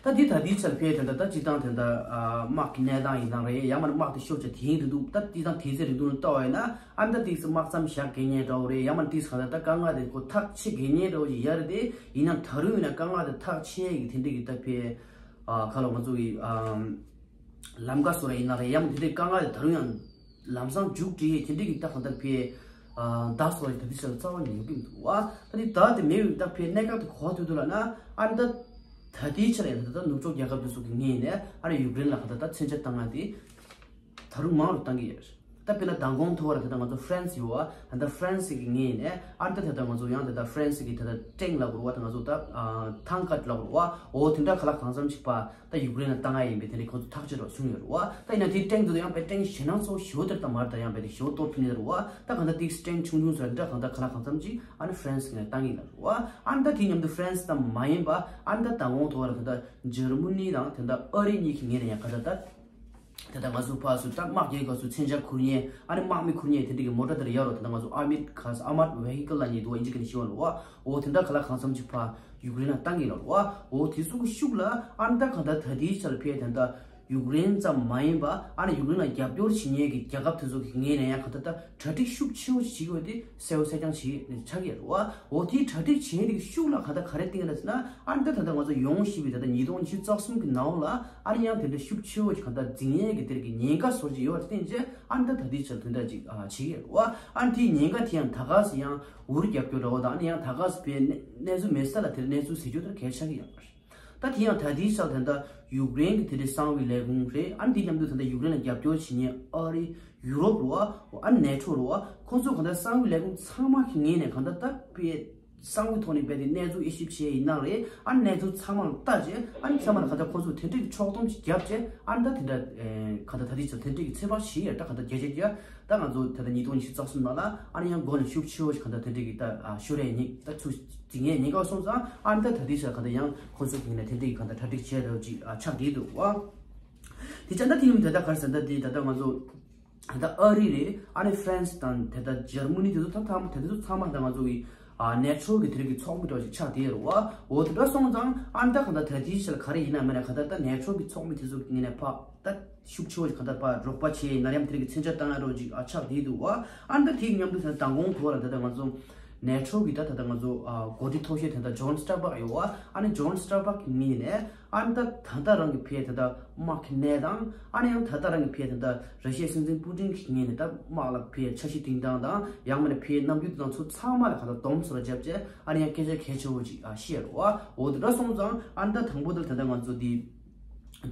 ད་དེ་ད་དེའི་ཆར་ཕའི་དེ་འདྲ་ད་སྤྱི་བཏང་དེ་འདྲ་ཨ་དམག་གི་གནས་སྟངས་ཡིན་ནའང་རེད། ཡང་མ་དམག་དེ་ཤོར་བྱ་དེ་ཡིན་རེད་འདུག་ད་དེ་དང་དེ་ཚེ་རེད་འདུག་ལ་ལྟ་བ་ཡིན་ན་ཨ་ད་དེ་ཚེ་དམག་མཚམས་བཞག་དགོས་ཉེན་འདྲ་བོ་རེད། ཡང་མ་དེ་ཚེ་གང་ལྟར་ད་དཀའ་ངལ་དེ་ཁོ་ཐག་ཆད་དགོས་ཉེན་འདྲ་བོ་ཞིག་ཡ་རེད། དེ་ཡིན་ན་ད་རུང་ཡིན་ན་དཀའ་ངལ་དེ་ཐག་ཆད་ཡ་གི་དེ་འདྲ་གི་ད་ཕའི། ཨ་ཁ་ལོ་ང་ཚོ་གི་ཨ་ལམ་ཀ་སོ་ར་ཡིན་ན་རེད། ཡང་དེ་འདྲའི་དཀའ་ངལ་དེ་ད་རུང་ཡང་ལམ་སང་མཇུག་སྒྲིལ་དེ་འདྲའི་གི་ད་གང་ལྟར་ཕའི་ཨ་བརྡ་སོ་ར་ད་དེ་ཆ་ལ་རྩ་བ་ཉིད་ཡོང་གི་མི་འདུག་བ། ད་དེ་བརྡ་དེ་མེད་པའི་ད་ཕའི་གནད་འགག་དེ་གོ་བ་ཐུག་ཐུག་ལ་ན་ཨ་ནི་ད་ད་དེའི་ཆ་ལ་ཡང་ད་ད་ནུབ་ཕྱོགས་རྒྱལ་ཁབ་དེ་ཚོ་གི་ངོས་ནས་ཨ་ནི་ཡུཀ་རེན་ལ་ག་ད་ད་མཚོན་ཆ་བཏང་ང་དེ་ ད་རུང་མང་རུ་བཏང་གི་ཡོད། ད་དཔེར་ན་མདང་དགོང་ཐོག་ལ་ད་ལྟ་ང་ཚོ་ཧྥ་རན་སི་ཡོད་བ། ད་ལྟ་ཧྥ་རན་སི་གི་ངོས་ནས་ཨ་ད་ད་ལྟ་ང་ཚོ་ཡང་ད་ལྟ་ཧྥ་རན་སི་གི་ད་ལྟ་ཊེང་ལབ་དགོས་རེད་བ། ད་ང་ཚོ་ད་ཨ་ཐང་ཀ་ལབ་དགོས་རེད་བ། འོ་དེ་འདྲ་ག་ལ་གང་འཚམ་ཞིག་པ་ད་ཡུཀ་རེན་ལ་བཏང་ཡ་ཡིན་པའི་དེ་འདྲའི་ཁོ་ཚོ་ཐག་གཅོད་རོགས་བྱུང་ཡོད་རེད་བ། ད་ཡིན་ན་དེའི་ཊེང་དེ་ཚོ་ཡང་དཔེ་ཊེང་ཞེད་སྣང་ཚ་པོ་ཞེ་པོ་དེ་ད་མ་རེད། ད་ཡང་དཔེ་དེ་ཞེ་པོ་སྟོབས་ཆེན་རེད་བ། ད་གང་ལྟར་དེའི་ཊེང་ཆུང་ཆུང་ཚོ་འདྲ་གང་ལྟར་ག་ལ་གང་འཚམ་ཅིག་ཨ་ནི་ཧྥ་རན་སི་ནས་བཏང་གི་ལབ་རེད་བ། ཨ་ནི་ད་དེ་མཉམ་དུ་ཧྥ་རན་སི་ཙམ་མ་ཡིན་པ་ཨ་ནི་ད་མདང་དགོང་ཐོག་ལ་ད་ལྟ་འཇར་མ་ནི་དང་དེ་འདྲ་ཨ་རི་གཉིས་ཀྱི་ངོས་ནས་ཡང་ག་ད་ད། དེ་ལྟར་ང་ཚོ་ཕར་ཚུར་ད་དམག་རྒྱག་སྐབས་སུ་མཚོན་ཆ་ཁུར་མཁན་ཨ་ནི་དམག་མི་ཁུར་མཁན་དེ་འདྲ་གི་མོ་ཊ་དེ་འདྲ་ཡོད་རེད། དེ་ལྟར་ང་ཚོ་ཨར་མིཌ་ཁཱར་ཨར་མཌ་ཝེ་ཧི་ཀལ་ལབ་མཁན་འདུག་བ། ཨིན་ཇི་སྐད་ནས་ཤོད་རེད་བ། འོ་དེ་འདྲ་ག་ལ་གང་འཚམ་ཅིག་ཕར་ཡུཀ་རེན་ལ་བཏང་གི་ཡོད་རེད་བ། འོ་དེ་ཚོ་གི་ཤུགས་ལ་ཨ་ནི་ད་ག་ད་ད་ལྟའི་ཆར་ཕར་དེ་འདྲ་ཡུཀ་རེན་ཙམ་མ་ཡིན་པ་ཨ་ནི་ཡུཀ་རེན་ལ་རྒྱབ་སྐྱོར་བྱེད་མཁན་གྱི་རྒྱལ་ཁབ་དེ་ཚོ་གི་ངོས་ནས་ཡང་ག་ད་ད་གྲ་སྒྲིག་ཤུགས་ཆེ་བོ་ཞིག་བྱེད་དགོས་དེ་གསལ་པོ་གསལ་རྐྱང་ཞིག་ཆགས་ཀྱི་ཡོད་རེད་བ། འོ་དེའི་གྲ་སྒྲིག་བྱེད་མཁན་གྱི་ཤུགས་ལ་ག་ད་ག་རེ་བཏིང་ཡོད་རེད་ཟེར་ན་ཨ་ནི་ད་ད་ལྟ་ང་ཚོ་ཡོང་བཞིན་པའི་ད་ལྟ་ཉིས་སྟོང་ཉི་ཤུ་རྩ་གསུམ་གྱི་ནང་ལ་ཨ་ནི་ཡང་དེ་འདྲ་ཤུགས་ཆེ་བོ་ཞིག་གང་ལྟར་འཛིང་ཡས་ཀྱི་དེར་གྱི་ཉེན་ཁ་བཟོ་རྒྱུ་ཡོད་པར་བརྟེན་བྱས་ཨ་ནི་ད་ད་ལྟའི་ཆར་དོན་དག་ཅིག་ཨ་བྱེད་ཀྱི་ཡོད་རེད་བ། ཨ་ནི་དེའི་ཉེན་ཁ་དེ་ཡང་ད་ག་སེ་ཡང་འུར་རྒྱབ་སྐྱོར་འདྲ་བོ་དང་ཨ་ནི་ཡང་ད་ག་སེ་བའི་གནས་གནས་ཚུལ་མེད་ས་ལ་དེར་གནས་ཚུལ་ཟེར་རྒྱུ་དེར་གལ་ཆགས་ཀྱི་ཡོད་པ་རེད། ད་དེ་ཡང་ད་ལྟའི་ཆར་དོན་དག་ཡུཀ་རེན་གྱི་དེ་འདྲའི་གསང་བའི་ལས་ཁུངས་རེད། ཨ་ནི་དེ་མཉམ་དུ་དོན་དག་ཡུཀ་རེན་ལ་རྒྱབ་སྐྱོར་བྱེད་མཁན་ཨ་རི་ཡུ་རོབ་རེད་བ། ཨ་ནི་ནེ་ཊོ་རེད་བ། ཁོང་ཚོ་གང་ལྟར་གསང་བའི་ལས་ཁུངས་ཚང་མ་གི་ངོས་ནས་གང་ལྟར་ད་དཔེ་གསང་བའི་ཐོག་ནས་རྦད་དེ་གནས་ཚུལ་དབྱེ་ཞིབ་བྱས་ཡིན་ན་རེད། ཨ་ནི་གནས་ཚུལ་ཚང་མ་ལ་ལྟ་བྱས་ཨ་ནི་ཚང་མ་ལ་ག་ད་ཁོ་ཚོས་དེ་འདྲའི་ཕྱོགས་བསྡོམས་ཤིག་བརྒྱབ་བྱས་ཨ་ནི་ད་དེ་འདྲ་ཨེ་ག་ད་ད་ལྟའི་ཆར་དེ་འདྲའི་གི་ཚོད་དཔག་བྱས་ཡོད། ད་ག་ད་བརྒྱ་ཆ་བརྒྱ་ད་ང་ཚོ་ད་ལྟ་ཉིས་སྟོང་ཉི་ཤུ་རྩ་གསུམ་ནང་ལ་ཨ་ནི་ཡང་འགོ་ནས་ཤུགས་ཆེ་བོ་ཞིག་ག་ད་དེ་འདྲའི་གི་ད་ཨ་ཤོར་ཡས་ཉེན་ད་ཚུར་འཛིང་ཡས་ཉེན་ཁ་སོང་ཙང་ཨ་ནི་ད་ད་ལྟའི་ཆར་ག་ད་ཡང་ཁོ་ཚོ་གི་ངོས་ནས་དེ་འདྲའི་གི་ག་ད་གྲ་སྒྲིག་བྱས་ཡོད་ཅིག་ཨ་ཆགས་བསྡད་འདུག་བ། དེ་ཙང་ད་དེ་ཡིན་ད་ད་ག་རེ་ཟེར་ད་དེ་ད་ད་ང་ཚོ། ད་ལྟ་ཨ་རི་རེད། ཨ་ནི་ཧྥ་རན་སི་དང་དེ་ལྟར་འཇར་མ་ནི་དེ་ཚོ་ད་ཚང་མ་ད་དེ་ཚོ་ཚང་མ་ད་ང་ཚོ་གི་ཨ་ནེ་ཊོ་གི་དེ་རིགས་ཀྱི་ཚོགས་མི་འདྲ་བ་ཞིག་ཆགས་བསྡད་ཡོད་རེད་བ། འོ་དེ་འདྲ་སོང་ཙང་ཨ་ནི་ད་གང་ལྟར་ད་ལྟའི་ཆར་ག་རེ་ཡིན་ན་མིན་ན་གང་ལྟར་ད་ནེ་ཊོ་གི་ཚོགས་མི་དེ་ཚོ་གི་ངོས་ནས་ཕར་ད་ཤུགས་ཆེ་བ་ཞིག་གང་ལྟར་ཕར་རོགས་པ་བྱས་ཡིན་ན་ཡང་དེ་རིགས་ཀྱི་མཚོན་ཆ་བཏང་ཡ་འདྲ་བ་ཞིག་ཨ་ཆགས་བསྡད་འདུག་བ། ཨ་ནི་ད་དེའི་མཉམ་དུ་ད་མདང་དགོང་ཐོག་ལ་ད་ལྟ་ང་ཚོ་ནེ་ཊོ་གི་ད་ད་ལྟ་ང་ཚོ་ཨ་འགོ་ཁྲིད་ཐོག་ཤོས་དེ་ད་ཇོན་སི་ཊོལ་ཊེན་བྷག་ཡོད་བ། ཨ་ནི་ཇོན་སི་ཊོལ་ཊེན་བྷག་གི་ངོས་ནས། ཨ་ནི་ད་ད་ལྟ་རང་གི་ཕར་ད་ལྟ་དམག་གི་གནས་སྟངས། ཨ་ནི་ཡང་ད་ལྟ་རང་གི་ཕར་ད་ལྟ་ར་ཤི་ཡའི་སྲིད་འཛིན་པུ་ཏིན་གྱི་ངོས་ནས་ད་དམག་ལ་ཕར་འཆར་གཞི་བཏིང་སྟངས་དང་ཡང་མིན་ན་ཕར་རྣམ་འགྱུར་དེ་དང་ཚོ་ཚང་མ་ལ་ག་ད་སྡོམ་ཟོ་ལ་བརྒྱབ་བྱས་ཨ་ནི་ཡང་སྐད་ཆ་གལ་ཆེ་བོ་ཅིག་ཨ་བཤད་རོ་ཨ། འོ་དེ་འདྲ་སོང་ཙང་ཨ་ནི་ད་དང་པོ་དེ་ད་ལྟ་ང་ཚོ་དེ་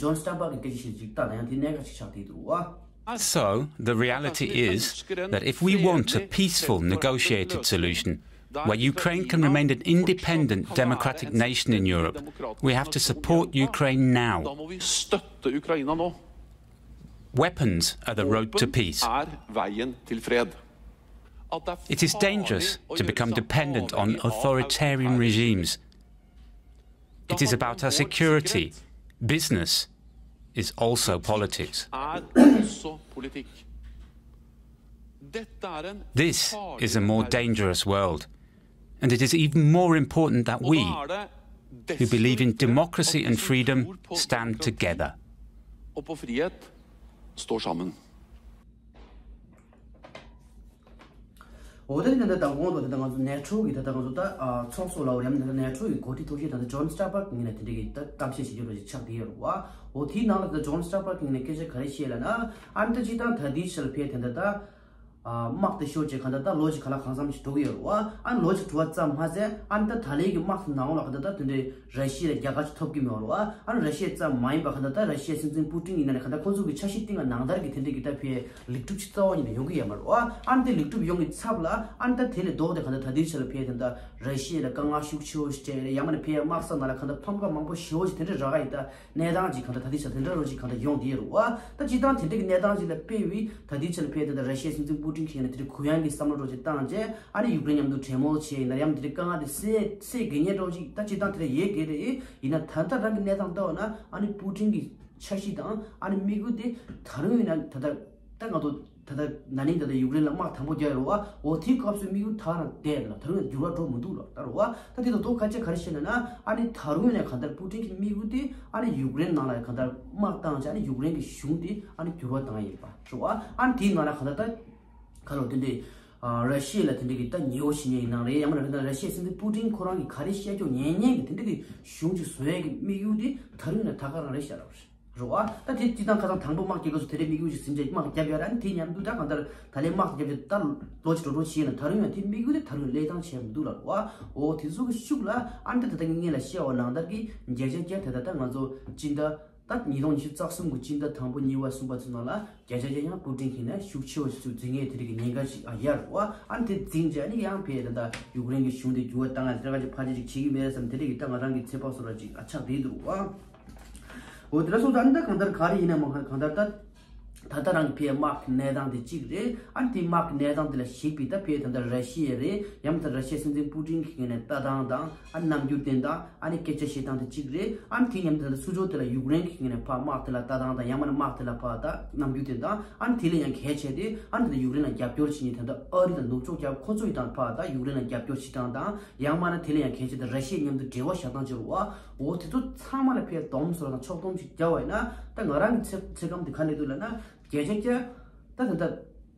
ཇོན་སི་ཊོལ་ཊེན་བྷག་གི་སྐད་ཆ་ཞིག་ཅིག་ལྟ་ན་ཡང་དེ་གནད་འགག་ཅིག་ཆགས་བསྡད་འདུག་ཨ། So, the reality is that if we want a peaceful negotiated solution where Ukraine can remain an independent democratic nation in Europe, we have to support Ukraine now. Da må vi støtte Ukraina nå. Weapons are the road to peace. Våpen er veien til fred. At det er It is dangerous farlig to å become bli så dependent on avhengig av authoritarian autoritære regimes. It is about our security. Business is also politics. Er også politikk. Dette er en This is a more farlig verden. Dangerous world, and it is even more important that we, who believe in democracy and freedom, stand together. Og på frihet, står sammen. འོ་ད་ནི་ད་ལྟ་དང་གོང་དུ་ད་ལྟ་ང་ཚོ་ནེ་ཊོ་གི་ད་ལྟ་ང་ཚོ་ད་ཨ་ཚོགས་གཙོ་ལ་འོ་རེམ་ད་ལྟ་ནེ་ཊོ་གི་འགོ་ཁྲིད་ཐོག་ཤེས་ད་ལྟ་ཇོན་སི་ཊོལ་ཊེན་བྷག་གི་ངོས་ནས་དེ་འདྲ་གི་ད་གཏམ་བཤད་བྱེད་རྒྱུ་རོ་ཞིག་ཆགས་བསྡད་ཡོད་རེད་བ། འོ་དེའི་ནང་ལ་ད་ལྟ་ཇོན་སི་ཊོལ་ཊེན་བྷག་གི་ངོས་ནས་སྐད་ཆ་ག་རེ་བཤད་ལབ་ན། ཨ་ནི་ད་སྤྱིར་བཏང་ད་ལྟའི་ཆར་ཕར་དེ་འདྲ་ད་ཨ་དམག་དེ་ཤོར་བྱས་གང་ལྟར་ད་ལོ་གཅིག་ག་ལ་གང་འཚམ་ཞིག་འགྲོ་གི་ཡོད་རེད་བ། ཨ་ནི་ལོ་གཅིག་འགྲོ་བ་ཙམ་མ་ཟད་ཨ་ནི་ད་ད་ལན་གི་དམག་དེ་ནང་ལ་གང་ལྟར་ད་དེ་འདྲའི་ར་ཤི་ཡ་ལ་རྒྱལ་ཁ་ཅིག་ཐོབ་ཀྱི་མེད་རེད་བ། ཨ་ནི་ར་ཤི་ཡ་ཙམ་མ་ཡིན་པ་གང་ལྟར་ད་ར་ཤི་ཡའི་སྲིད་འཛིན་པུ་ཏིན་ཡིན་ན་ནི་གང་ལྟར་ཁོང་ཚོ་གི་འཆར་གཞི་སྟེང་ལ་ནང་ལྟར་གི་དེ་འདྲའི་གི་ད་ཕར་ལེགས་གྲུབ་ཅིག་རྩ་བ་ཉིད་ནས་ཡོང་གི་ཡོད་མ་རེད་བ། ཨ་ནི་དེ་ལེགས་གྲུབ་ཡོང་གི་ཚབ་ལ་ཨ་ནི་ད་དེ་ལས་ལྡོག་སྟེ་གང་ལྟར་ད་ལྟའི་ཆ་ལ་ཕར་དེ་འདྲ་ར་ཤི་ཡ་ལ་དཀའ་ངལ་ཤུགས་ཆེ་བོ་ཞིག་སྤྲད་རེད། ཡང་མིན་ན་ཕར་དམག་ས་ནང་ལ་གང་ལྟར་ཕམ་ཁ་མང་པོ་ཞེ་བོ་ཞིག་དེ་འདྲ་རག་གི་ཡོད་ད། གནས་སྟངས་ཅིག་གང་ལྟར་ད་ལྟའི་ཆར་དེ་འདྲ་རོ་ཅིག་གང་ལྟར་ཡོང་བསྡད་ཡོད་རེད་བ། ད་སྤྱིར་བཏང་དེ་འདྲ་གི་གནས་སྟངས་ཅིག་ལ་དཔེ་བའི་ད་ལྟའི་ཆར་ཕར་དེ་འདྲ་ར་ཤི་ཡའི་སྲིད་འཛིན་པུ་ཏིན་གྱིས་ཡིན་ན་དེ་འདྲ་གུ་ཡངས་ཀྱི་བསམ་བློ་རོ་ཅིག་བཏང་རྗེས་ཨ་ནི་ཡུཀ་རེན་མཉམ་དུ་གྲོས་མོལ་བྱས་ཡིན་ན་ཡང་དེ་འདྲ་དཀའ་ངལ་དེ་སེལ་སེལ་དགོས་ངེས་རོ་ཅིག་ད་སྤྱིར་བཏང་དེ་འདྲ་ཡོད་དགོས་རེད། ཡིན་ན་ད་ལྟ་རང་གི་གནས་སྟངས་ལྟ་བ་ན་ཨ་ནི་པུ་ཏིན་གྱི་འཆར་གཞི་དང་ཨ་ནི་དམིགས་ཡུལ་དེ་ད་རུང་ཡིན་ན་ད་ལྟ་ད་ང་ཚོ་ད་ལྟ་ན་ནིང་ད་ལྟ་ཡུཀ་རེན་ལ་དམག་དང་པོ་རྒྱག་ཡོད་རེད་བ། འོ་དེའི་སྐབས་སུ་དམིགས་ཡུལ་ད་རང་བསྡད་ལ་ད་རུང་འགྱུར་བ་འགྲོ་མི་འདུག་ལ་ད་རེད་བ། ད་དེ་དང་ཐོག་ཁ་ཆེ་ག་རེ་བཤད་ན་ན་ཨ་ནི་ད་རུང་ནས་གང་ལྟར་པུ་ཏིན་གྱི་དམིགས་ཡུལ་དེ་ཨ་ནི་ཡུཀ་རེན་ནང་ལ་གང་ལྟར་དམག་བཏང་བྱས་ཨ་ནི་ཡུཀ་རེན་གྱི་གཞུང་དེ་ཨ་ནི་འགྱུར་བ་བཏང་ཡིན་པ་རེད་བ། ཨ་ནི་དེའི་ནང་ལ་གང་ལྟར་ད་ག་ལོ་དེ་འདྲའི་ཨ་ར་ཤི་ཡ་ལ་དེ་འདྲའི་གི་ད་ཉེ་བོ་བྱེད་མཁན་ཡིན་ནའང་རེད། ཡང་མིན་ན་ར་ཤི་ཡའི་སྲིད་འཛིན་པུ་ཏིན་ཁོ་རང་གི་ག་རེ་བཤད་རྒྱུ་ཉན་ཉན་གི་དེ་འདྲའི་གི་གཞུང་ཅིག་བཟོ་ཡས་གི་དམིགས་ཡུལ་དེ་ད་རུང་ནས་ད་ག་རང་རེད་ཤག་ར་བ། རེད་བ། ད་དེ་སྤྱིར་བཏང་ཁ་སང་དང་པོ་དམག་རྒྱག་སྐབས་སུ་དེ་འདྲའི་དམིགས་ཡུལ་ཞིག་ཟིན་བྱས་དམག་རྒྱབ་ཡོད་ར། ཨ་ནི་དེ་མཉམ་དུ་ད་གང་ལྟར་ད་ལན་དམག་རྒྱབ་བྱས་ད་ལོ་གཅིག་འགྲོ་འགྲོ་བྱས་ན་ད་རུང་ཡང་དེ་དམིགས་ཡུལ་དེ་ད་རུང་ལས་བཏང་བྱས་མི་འདུག་ལ་རེད་བ། འོ་དེ་ཚོ་གི་ཤུགས་ལ་ཨ་ནི་ད་ད་ལྟ་ངས་ལ་བཤད་པ་ནང་ལྟར་གྱི་བརྒྱ་ཆ་བརྒྱ་དེ་ད་ལྟ་ང་ཚོ་སྤྱི་ཟླ་ ད་ཉིས་སྟོང་ཉི་ཤུ་རྩ་གསུམ་གྱི་སྤྱི་ཟླ་དང་པོ་གཉིས་པ་གསུམ་པ་ཚོའི་ནང་ལ་བརྒྱ་ཆ་བརྒྱ་ཡང་པུ་ཏིན་གྱིས་ནས་ཤུགས་ཆེ་བ་ཞིག་འཛིང་ཡས་དེ་རིགས་ཀྱི་ཉེན་ཁ་ཞིག་ཨ་ཡར་བ། ཨ་ནི་དེ་འཛིང་རྗེས་ཨ་ནི་ཡང་ཕེ་ད་ལྟ་ཡུཀ་རེན་གྱི་གཞུང་དེ་འགྱུར་བ་བཏང་ཡ་དེ་འདྲ་ག་ཅིག་ཕལ་ཆེར་ཅིག་བྱེད་ཀྱི་མེད་བསམ་དེ་རིགས་ཀྱི་ད་ང་རང་གི་ཚོད་དཔག་བཟོ་འདྲ་ཅིག་ཨ་ཆགས་བསྡད་འདུག་བ། འོ་དེ་འདྲ་སོང་ཙང་ཨ་ནི་ད་གང་ལྟར་ག་རེ་ཡིན་ན་མ་གང་ལྟར་ད་ད་ལྟ་རང་གི་ཕེ་དམག་གི་གནས་སྟངས་དེ་གཅིག་རེད། ཨ་ནི་དེ་དམག་གི་གནས་སྟངས་དེ་ལ་གཞིགས་པའི་ད་ཕེ་ད་ལྟ་ར་ཤི་ཡ་རེད། ཡང་ད་ར་ཤི་ཡ་སྲིད་འཛིན་པུ་ཏིན་གྱི་ངོས་ནས་ལྟ་སྟངས་དང་ཨ་ནི་རྣམ་འགྱུར་བསྟན་སྟངས། ཨ་ནི་སྐད་ཆ་བཤད་སྟངས་དེ་གཅིག་རེད། ཨ་ནི་དེ་མཉམ་དུ་ད་ལྟ་ཚུར་ཕྱོགས་དེ་ལ་ཡུཀ་རེན་གྱི་ངོས་ནས་ཕར་དམག་དེ་ལ་ལྟ་སྟངས་དང་ཡང་མིན་ན་དམག་དེ་ལ་ཕར་ད་རྣམ་འགྱུར་དེ་དང་ཨ་ནི་དེ་ལས་ཡང་གལ་ཆེ་དེ་ཨ་ནི་དེ་ལ་ཡུཀ་རེན་ལ་རྒྱབ་སྐྱོར་བྱེད་མཁན་དེ་འདྲ་ཨ་རི་དང་ནུབ་ཕྱོགས་རྒྱལ་ཁོ་ཚོ་ཡི་དང་ཕར་ད་ཡུཀ་རེན་ལ་རྒྱབ་སྐྱོར་བྱེད་སྟངས་དང་ཡང་མིན་ན་དེ་ལས་ཡང་གལ་ཆེ་དེ་ར་ཤི་ཡ་མཉམ་དུ་འབྲེལ་བ་བཞག་སྟངས་བྱེད་རོགས་ཨ། འོ་དེ་ཚོ་ཚང་མ་ལ་ཕར་སྡོམ་བཟོ་དང་ཕྱོགས་སྡོམ་ཞིག་རྒྱག་པ་ཡིན་ན་ད་ང་རང་གི་ཚེ་ཚེ་སྐམ་དེ་ག་འདྲ་འདུག་ལབ་ན་བརྒྱ་ཆ་བརྒྱ་ད་དེ་འདྲ།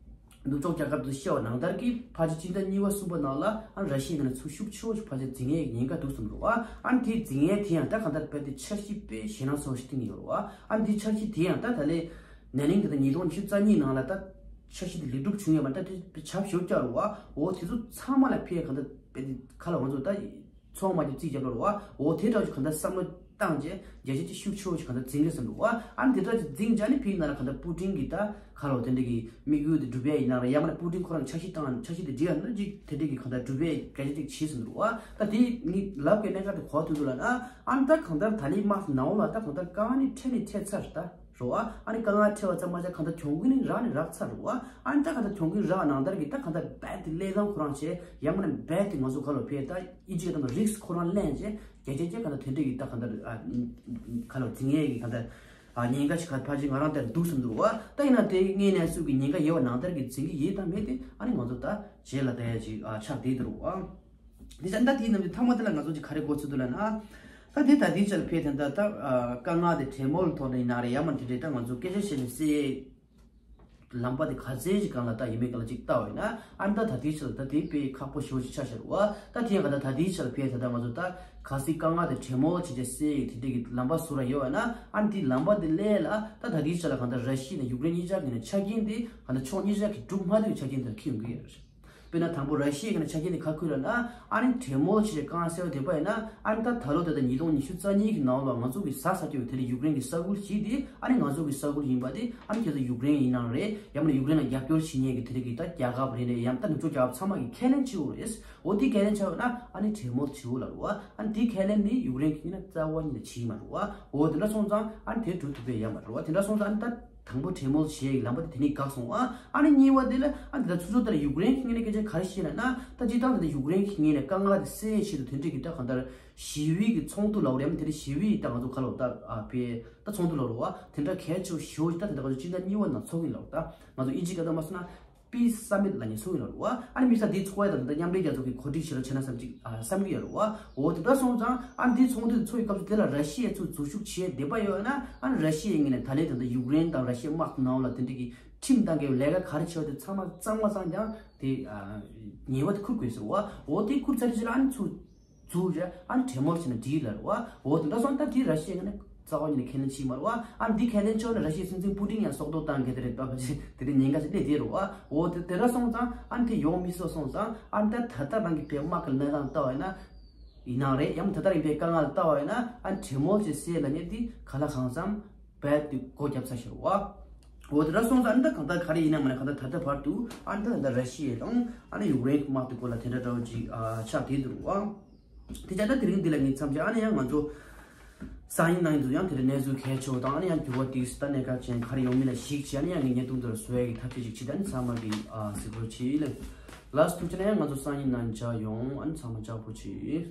ནུབ་ཕྱོགས་རྒྱལ་ཁབ་ཏུ་བཤད་པ་ནང་ལྟར་གྱི་ཕལ་ཆེར་སྤྱི་ཟླ་གཉིས་པ་གསུམ་པ་ནང་ལ་ཨ་ར་ཤི་ཡའི་ངོས་ནས་ཚུར་ཤུགས་ཆེ་བོ་ཞིག་ཕལ་ཆེར་འཛིང་ཡས་ཉེན་ཁ་འདུག་བསམ་འདུག་ཨ། ཨ་དེའི་འཛིང་ཡས་དེ་ཡང་ད་གང་ལྟར་རྦད་དེ་འཆར་གཞི་དཔེ་ཞེད་སྣང་ཚ་བོ་ཞིག་བཏིང་ཡོད་རེད་བ། ཨ་འདིའི་འཆར་གཞི་དེ་ཡང་ད་ད་ལས་ནན་ལིང་དེ་ད་ཉིས་སྟོང་ཉི་ཤུ་རྩ་གཉིས་ནང་ལ་ད་འཆར་གཞི་དེ་ལེགས་གྲུབ་བྱུང་ཡོད་མ་རེད། ད་དེ་དཔེ་ཆབ་ཞོ་བཀྱག་རེད་བ། འོ་དེ་ཚོ་ཚང་མ་ལ་ཕེ་གང་ལྟར་རྦད་དེ་ཁ་ལ་ང་ཚོ་ད། ཚོང་མ་ཀྱི་རྩིས་རྒྱབ་ལོར་བ། འོ་དེ་འདྲ་ཞིག་གང་ལྟར་བསམ་བློ་བཏང་རྗེས་རྒྱལ་སྤྱི་ཅིག་ཤུགས་ཆེ་བོ་ཞིག་གང་ལྟར་འཛིང་གི་ཟིན་འདུག་བ། ཨ་ནི་དེ་འདྲ་ཞིག་འཛིང་རྗེས་ནི་ཕིའི་ནང་ལ་གང་ལྟར་པུ་ཏིན་གྱི་ད་ཁ་ལོ་དེ་འདྲ་གི་དམིགས་ཡུལ་དེ་འགྲུབ་ཡས་ཡིན་ན་རེད། ཡང་མིན་ན་པུ་ཏིན་ཁོ་རང་འཆར་གཞི་བཏང་འཆར་གཞི་དེ་འགྲིག་ཡ་ན་ཅིག་དེ་འདྲ་གི་གང་ལྟར་འགྲུབ་ཡས་སྐད་ཆ་ཅིག་བྱས་ཟིན་འདུག་བ། ད་དེ་ངས་ལབ་ཀྱི་གནད་འགག་དེ་གོ་ཐུབ་འདུག་ལབ་ན་ཨ་ནི་ད་གང་ལྟར་ད་ལི་དམག་ནང་ལ་ད་གང་ལྟར་དཀའ་ངལ་ནི་འཕྲད་ནས་འཕྲད་ཚར་ད། རེད་བ། ཨ་ནི་དཀའ་ངལ་འཕྲད་པ་ཙམ་མ་ཟད་གང་ལྟར་གྱོང་གུན་ནི་རག་ནི་རག་ཚར་རེད་བ། ཨ་ནི་ད་གང་ལྟར་གྱོང་གུན་རག་ནང་ལྟར་གྱི་ད་གང་ལྟར་རྦད་དེ་ཀླད་ཁང་ཁོ་རང་བྱས་ཡང་མིན་ན་རྦད་དེ་ང་ཚོ་ག་ལོ་ཕེ་ད་ཨི་ཇི་ག་ད་རིགས་ཁོ་རང་ལེན་བྱས་རྒྱ་ཆེ་ཆེ་གང་ལྟར་དེ་འདྲ་གི་ད་གང་ལྟར་ཨ་ག་ལོ་འཛིང་ཡས་ཀྱི་གང་ལྟར་ཨ་ཉེན་ཁ་ཞིག་ག་ཕལ་ཆེར་ང་རང་དེར་འདུག་བསམ་འདུག་བ། ད་ཡིན་ན་དེ་ངའི་གནས་ཚུལ་གྱི་ཉེན་ཁ་ཡོད་པ་ནང་ལྟར་གྱི་འཛིང་གི་ཡོད་དམ་མེད་དེ་ཨ་ནི་ང་ཚོ་ད་རྗེས་ལ་ལྟ་ཡ་ཅིག་ཨ་ཆགས་བསྡད་འདུག་བ། དེ་ཙང་ད་དེའི་ནང་དུ་ཐ་མ་དེ་ལ་ང་ཚོ་ཅིག་ག་རེ་གོ་ཚུལ་འདུག་ལབ་ན། ད་དེ་ད་དེའི་ཆ་ལ་ཕེ་དེ་འདྲ་ད་དཀའ་ངལ་དེ་གྲོས་མོལ་ཐོག་ནས་ཡིན་ན་རེད། ཡང་མིན་དེ་འདྲའི་ད་ང་ཚོ་སྐད་ཆ་བཤད་ནས་སེལ་ཡས་ལམ་པ་དེ་ག་ཚད་ཅིག་སྒང་ལ་ད་ཡིན་མིན་སྒང་ལ་ཅིག་ལྟ་བ་ཡིན་ན་ཨ་ནི་ད་ད་དེའི་ཆ་ལ་ད་དེ་དཔེ་ཁག་པོ་ཞེ་པོ་ཅིག་ཆགས་བཞག་རེད་བ། ད་དེ་ཡང་ག་ད་ད་དེའི་ཆ་ལ་ཕེ་ད་ད་ང་ཚོ་ད་གལ་སྲིད་དཀའ་ངལ་དེ་གྲོས་མོལ་བྱས་ཏེ་སེལ་ཡས་དེ་འདྲའི་གི་ལམ་པ་བཟོ་ར་ཡོད་བ་ན་ཨ་ནི་དེ་ལམ་པ་དེ་སླད་ལ་ད་ད་དེའི་ཆ་ལ་ག་ད་ར་ཤི་ཡ་ནས་ཡུཀ་རེན་གཉིས་ཆ་གི་ནས་ཆ་རྐྱེན་དེ་ག་ད་ཕྱོགས་གཉིས་ཆ་གི་གྲུབ་མ་ཐུབ་ཆ་རྐྱེན་དེ་ལ་འཁེལ་ཡོང་གི་ཡོད་རེད། དཔེར་ན་དང་པོ་ར་ཤི་ཡའི་ནས་ཆ་རྐྱེན་དེ་ག་ཁུལ་ལ་ན་ཨ་ནི་གྲོས་མོལ་བྱས་རྐང་གསལ་བ་དེ་པ་ཡིན་ན་ཨ་ནི་ད་ད་ལོ་དེ་ད་ཉིས་སྟོང་ཉི་ཤུ་རྩ་གཉིས་ཀྱི་ནང་ལ་ང་ཚོ་གི་ཟ་ས་སྐྱོ་བའི་དེ་ནི་ཡུཀ་རེན་གྱི་ས་ཁུལ་ཞིག་དེ་ཨ་ནི་ང་ཚོ་གི་ས་ཁུལ་ཡིན་པ་དེ་ཨ་ནི་ཁྱེད་ཚོ་ཡུཀ་རེན་ཡིན་ནའང་རེད། ཡང་མིན་ན་ཡུཀ་རེན་ལ་རྒྱབ་སྐྱོར་བྱེད་མཁན་གྱི་དེ་རིགས་ཀྱི་ད་རྒྱལ་ཁབ་རེད་རེད། ཡང་ད་ནུབ་ཕྱོགས་རྒྱལ་ཁབ་ཚང་མ་གི་ཁས་ལེན་བྱེད་དགོས་རེད། འོ་དེ་ཁས་ལེན་བྱས་པ་ན་ཨ་ནི་གྲོས་མོལ་བྱེད་དགོས་ལ་རུ་བ། ཨ་ནི་དེ་ཁས་ལེན་དེ་ཡུཀ་རེན་གྱི་ཡིན་ན་རྩ་བ་ཉིད་ནས་བྱེད་ཀྱི་མ་རུ་བ། འོ་དེ་འདྲ་སོང་ཙང་ཨ་ནི་དེ་འགྲུབ་ཐུབ་པའི་ཡ་མ་རུ་བ། དེ་འདྲ་སོང་ཙང་ཨ་ནི་ད། དང་པོ་གྲོས་མོལ་བྱེད་ཡག་ལམ་པ་དེ་དེ་ནས་འགག་སོང་ཨ། ཨ་ནི་གཉིས་པ་དེ་ལ་ཨ་འདི་ལ་ཚུར་ཚུར་ལྟར་ཡུཀ་རེན་གྱི་ངོས་ནས་སྐད་ཆ་ག་རེ་བཤད་ན་ན་ད་སྤྱིར་བཏང་དེ་ཡུཀ་རེན་གྱི་ངོས་ནས་དཀའ་ངལ་དེ་སེལ་ཡག་ཆེད་དུ་དེ་འདྲས་ཀྱི་ད་གང་ལྟར་ཞི་བའི་གི་ཚོགས་འདུ་ལབ་རེད། ཨ་ནི་དེ་འདྲ་ཞི་བའི་ད་ང་ཚོ་ག་ལ་ད་ཨ་པའི་ད་ཚོགས་འདུ་ལབ་རེད་བ། དེ་འདྲ་གལ་ཆེ་བ་ཞེ་པོ་ཞིག་ད་དེ་འདྲ་ང་ཚོ་སྤྱི་ཟླ་གཉིས་པ་ནང་ཚོགས་ཀྱི་ལབ་རེད། ད་ང་ཚོ་ཨིན་ཇི་སྐད་ད་མ་སོང་ན་པིས་སམ་མིཊ་ལབ་མཁན་ཚོགས་ཀྱི་ལབ་རེད་བ། ཨ་ནི་དམིགས་བསལ་དེ་ཚོགས་ཡག་ད་ད་མཉམ་འབྲེལ་རྒྱལ་ཚོགས་ཀྱི་གོ་སྒྲིག་བྱེད་རོགས་བྱས་ན་བསམ་ཅིག་ཨ་བསམ་གྱི་ཡོད་རེད་བ། འོ་དེ་འདྲ་སོང་ཙང་ཨ་ནི་དེ་ཚོགས་འདུ་ཚོགས་ཡི་སྐབས་སུ་དེ་ལ་ར་ཤི་ཡ་ཚུར་འཛུལ་ཞུགས་བྱས་བསྡད་པ་ཡོད་ན་ཨ་ནི་ར་ཤི་ཡའི་ངོས་ནས་ད་ལན་དེ་འདྲ་ཡུཀ་རེན་དང་ར་ཤི་ཡའི་དམག་ནང་ལ་དེ་འདྲ་གི་ཁྲིམས་བཏང་གི་ལས་ཀ་ག་རེ་བྱས་པ་དེ་ཚང་མ་གཙང་མ་གཙང་ཀྱང་དེ་ཨ་ཉེས་པ་དེ་འཁུར་དགོས་ཟེར་བ། འོ་དེ་འཁུར་ཚར་རྗེས་ལ་ཨ་ནི་ཚུར་འཛུལ་རེད། ཨ་ནི་གྲོས་མོལ་བྱས་ན་འགྲིག་ལབ་རེད་བ། འོ་དེ་འདྲ་སོང་ད་དེ་ར་ཤི་ཡའི་ངོས་ནས་རྩ་བ་ཉིད་ནས་ཁས་ལེན་བྱེད་མ་རེད་བ། ཨ་ནི་འདི་ཁས་ལེན་ཆོག་ན་ར་ཤི་ཡའི་སྲིད་འཛིན་པུ་ཏིན་ཡང་སྲོག་ཐོག་བཏང་གི་དེ་རེད། ད་ཕལ་ཆེར་དེ་རིང་ཉེན་ཁ་ཞིག་སླེབས་བསྡད་རེད་བ། འོ་དེ་དེ་འདྲ་སོང་ཙང་ཨ་ནི་དེ་ཡོང་མི་སྲིད་སོང་ཙང་ཨ་ནི་ད་ད་ལྟ་རང་གི་བོད་དམག་གི་གནས་སྟངས་ལྟ་བ་ཡིན་ན་ཡིན་ནའང་རེད། ཡང་ད་ལྟ་རང་གི་བོད་དཀའ་ངལ་ལ་ལྟ་བ་ཡིན་ན་ཨ་ནི་གྲོས་མོལ་བྱས་སེལ་ལབ་མཁན་དེ་ག་ལ་གང་འཚམ་རྦད་དེ་སྒོ་བརྒྱབ་ཚར་ཤག་རེད་བ། འོ་དེ་འདྲ་སོང་ཙང་ཨ་ནི་ད་གང་ལྟར་ག་རེ་ཡིན་ན་མ་ན་གང་ལྟར་ད་ལྟ་བར་དུ་ཨ་ནི་ད་ད་ལྟ་ར་ཤི་ཡ་དང་ཨ་ནི་ཡུཀ་རེན་གྱི་དམག་དེ་སྐོར་ལ་དེ་འདྲ་འདྲ་བོ་ཅིག་ཨ་ཆགས་བསྡད་འདུག་རེད་བ། དེ་བྱས་ད་དེ་རིང་འདི་ལ་ངས་མཚམས་བཞག་ཨ་ནི་ཡང་ང་ཚོ་སང་ཉིན་གནངས་ཉིན་དུ་ཡང་དེ་འདྲ་གནས་ཚུལ་གལ་ཆེ་བ་དང་ཨ་ནི་ཡང་འགྱུར་བ་ཏོག་ཙམ་ད་གནད་འགག་ཅན་ག་རེ་ཡོང་མིན་ལ་གཞིགས་བྱས་ཨ་ནི་ཡང་ངས་བརྙན་ཐུང་འདི་ལ་བཟོ་ཡག་གི་ཐབས་ཤེས་ཅིག་བྱེད། ད་ཨ་ནི་ཚང་མ་གི་ཨ་གཟིགས་རོགས་བྱེད་ལེ། ལགས་སོ། ཐུགས་རྗེ་ཆེ། ང་ཚོ་སང་ཉིན་ནང་མཇལ་ཡོང་། ཨ་ནི་ཚང་མ་ལྕགས་པོ་བྱེད།